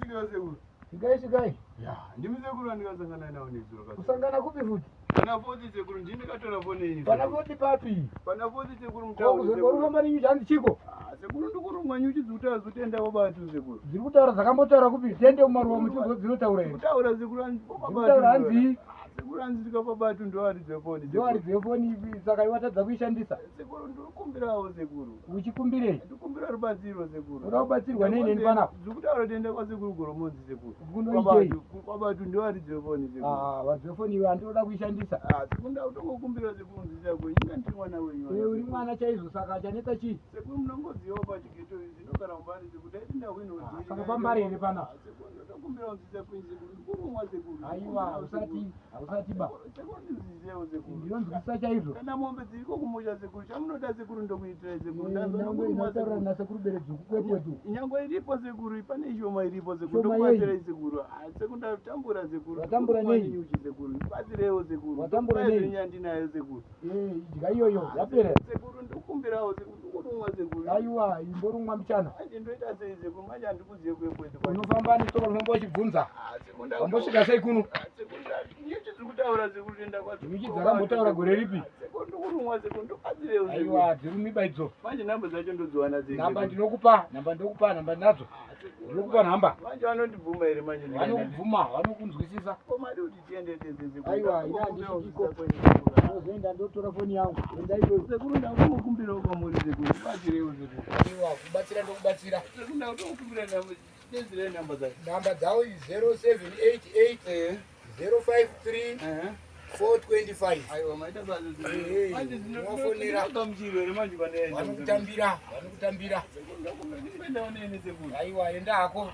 Ndisvikewo sekuru. Svikai svikai. Ya, ndimi sekuru andikasangana nawo nezuro ka. Kusangana kupi futi? Pana foti sekuru ndini ndikatora foni yenyu. Pana foti papi? Pana foti sekuru mutauri. Ko kuzorumba nenyuchi hanzi chiko? Ah, sekuru ndikurumwa nyuchi dzikutaura dzikutoenda kwabatu sekuru. Dziri kutaura dzakambotaura kupi? Tiende mumaruwa muchizwa dzinotaura here? Kutaura sekuru hanzi Kutaura hanzi Sekuru hanzi tikapa batu ndowaridze foni. Ndowaridze foni saka iwe watadza kuishandisa. Sekuru ndikumbirawo sekuru. Uchikumbirei? Ndikumbira rubatsiro sekuru. Unoda kubatsirwa nei neni panapa? Ndikutaura kuti enda kwasekuru Goromonzi sekuru. Kunoitei? Kwabatu ndowaridze foni sekuru. Ah, waridze foni iwe handinoda kuishandisa. Ah, sekuru ndakutongokumbira sekuru nzisa kwenyu inga ndiri mwana wenyu. Eh, uri mwana chaizvo saka chanetsa chii? Sekuru munongozivawo pachigeto ndinogara mumbare sekuru daiti ndahwina Ah, saka pambare here panapa? Sekuru ndotokumbira nzisa kwenyu sekuru ndikurumwa sekuru. Aiwa, hausati hausati ba. Sekuru ndinzwisisewo sekuru. Ndinonzwisisa chaizvo. Kana mombe dziriko kumusha sekuru chamunoda sekuru ndokuitirai sekuru. Eh, Ndanzwa Nyangwe nokurumwa inotaura sekuru. nasekuru Beredzvuku kwekwetu. Nyangwe iripo sekuru pane ishoma iripo sekuru Shoma ndokubatsirai sekuru. Ah, sekuru ndatambura sekuru. Watambura Ndikurumwa nei? nenyuchi sekuru. Ndibatsireiwo sekuru. Watambura Ndokupai nei? zvenyu yandinayo sekuru. Eh, idya iyoyo yapera. Sekuru ndikumbirawo sekuru ndikurumwa sekuru. Aiwa, imborumwa mchana. Manje ndoita sei sekuru manje handikuzive kwekwetu kwacho. Unofamba netsoka unofamba uchibvunza. Ah, sekuru ndakuta- Wambosvika sei kuno? Ah, sekuru nyuchi dziri kutaura sekuru toenda kwadzo. Nyuchi dzakambotaura gore ripi? Ah, sekuru ndikurumwa sekuru ndobatsireiwo sekuru. Aiwa, dzirumi idzo. Manje namba dzacho ndodziwana sei? Namba sekuru? ndinokupa, namba ndinokupa, namba ndinadzo. Ah, sekuru, Ndinokupa namba. Manje vanondibvuma here manje? Vanokubvuma, vanokunzwisisa. Ko mari kuti tiende tese sekuru. Aiwa, ina Ndakukumbirawo handisvikiko. kuisa kwenyu sekuru. Ndozoenda ndotora foni yangu. Enda iyoyo. Sekuru ndakukumbirawo kwamuri sekuru. Ndibatsireiwo sekuru. Aiwa, kubatsira ndokubatsira. Sekuru ndakutokumbira namba. Dedzirei namba dzacho. Namba dzavo 0788 Eh. 053 Eh. 425. Aiwa maita basa Eh, eh, Manje ndinofonera. ndinogamuchirwa here manje pandaenda. Vanokutambira, vanokutambira. Sekuru ndakumbira ndimboendawo neni sekuru. Aiwa, enda hako.